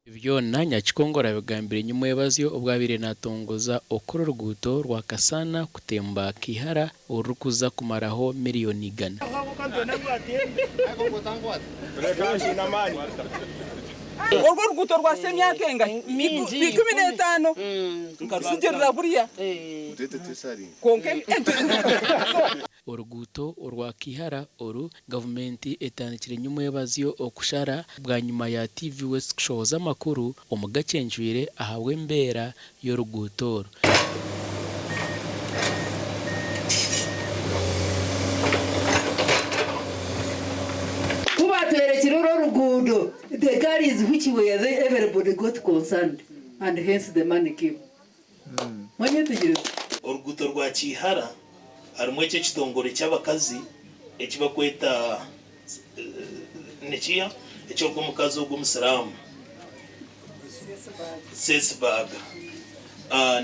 Ebi byona Nyakikongoro abigambire nyimwebazyo obu abaire natongoza okukora oruguuto rwa Kasaana kutemba Kiihara orurikuza kumaraho miriyoni igana. Orwo oruguuto rwasa emyaka engahi? Ikumi n'etaano. Nkarutsigirira buriya. Kwonka Oruguuto orwa Kiihara oru gavumenti etandikire nyimwebazyo okushara bwanyima ya TV West kushohoza amakuru omu gakyencwire ahabw'embeera y'oruguuto oru. Ku baatwerekire oru oruguudo, the gullies which were there everybody got concerned and hence the money came. Mwanyetegyereza? Oruguuto rwa Kiihara harimu eki ekitongore ky'abakazi eki barikweta nikiiha eky'ogwo omukazi ogwo omusiraamu Sesbag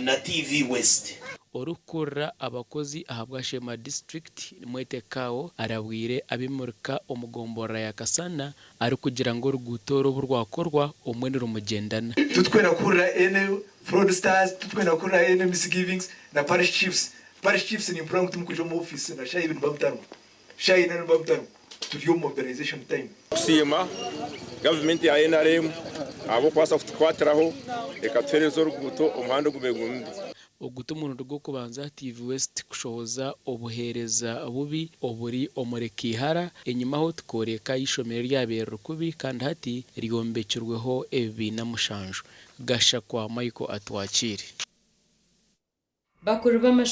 na TV West. Orikukurira abakozi ahabwa Sheema disiturikiti, Mwete Kao arabwire ab'emurika omu gomborora ya Kasana arikugira ngu oruguuto oru obu rwakorwa obumwe nirumugyendana. Titwenda kuhurira any fraudsters, titwenda kuhurira any misgivings na parish chiefs. Parish chiefs nimpurira ngu timukwija omu office na shaaha ibiri nimuba mutarimu, shaaha ina nimuba mutarimu, turi omu mobilization time. Kusiima gavumenti ya NRM ahabw'okubaasa kutukwatiraho ekatuheereza oruguuto omuhanda ogubaire guri mubi. Ogu t'omurundi gw'okubanza TV West kushohoza obuheereza bubi oburi omuri Kiihara. Enyimaho tukooreka eishomero eryabaire riri kubi kandi hati ryombekirweho ebibiina mushanju. Gashakwa Michael Atwakiire. Bakuru b'amashomero.